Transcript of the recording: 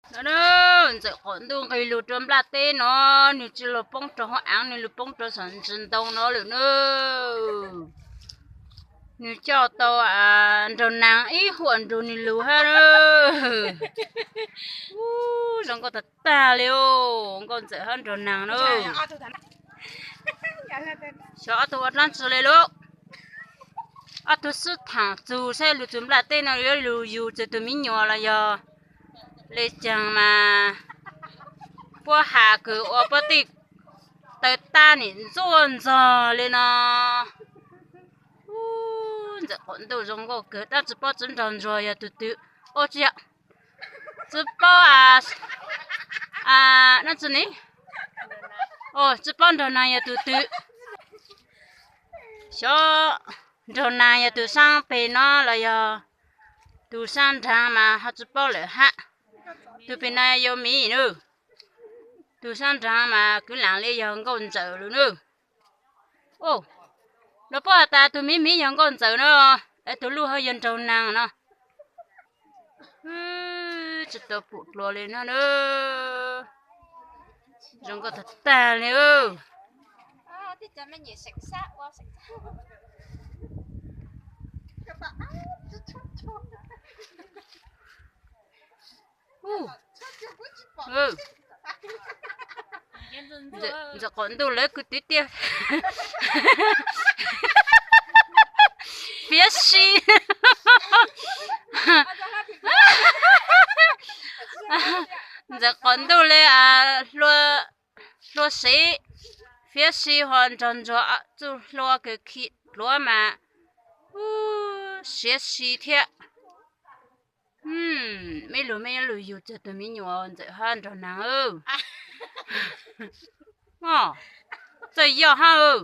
No, Ntxawm Qaum Ntuj nqis lug rau nplaj teb no, nws tsis lug poob rau hauv aav, nws lug poob rau saum ntsis ntoo no lawm na. Nws coj tau nraug naas ib huam nrug nws lug hab. Ub, zoo nkauj tag tag li os, nkauj Ntxawm hab nraug naas na. Xyov ob tug ua dlaab tsi li lawm. Ob tug sib thaam txug saib lug txug nplaj teb no yuav lug yug txug tug miv nyuas los yog le caag mas puab has kws ua puab tej taw tab nim ntxuaj ntxog li no. Ub, Ntxawm Qaum Ntuj zoo nkauj kawg, tab tsi paub tsi nraug ntsuag yog tug twg. Tsi yog, tsi paub, tsi paub nraug naas yog tug twg. Xyov nraug naas yog tug saab peg no los yog tug saab nraag mas ho tsi paub lawm hab. Tug peg no yog miv na. Tug saab nraag mas kwv laam li yog nkauj Ntxawm lawm na. Los puab has tas tug miv miv yog nkauj Ntxawm no, es tug luj ho yog nraug naas no. Tsi tau pum dlua li no na. Zoo nkauj tag tag li. Ntxawm Qaum Ntuj lawv kwv tij tiaj fiav si. Ntxawm Qaum Ntuj li hlua sev, fiav si ho nraug ntsuag, txuj hlua kawg khi dluav mas siav si thiab. Mej lug mej yuav lug yug txug tug miv nyuas Ntxawm hab nraug naas. Txawj yog hab.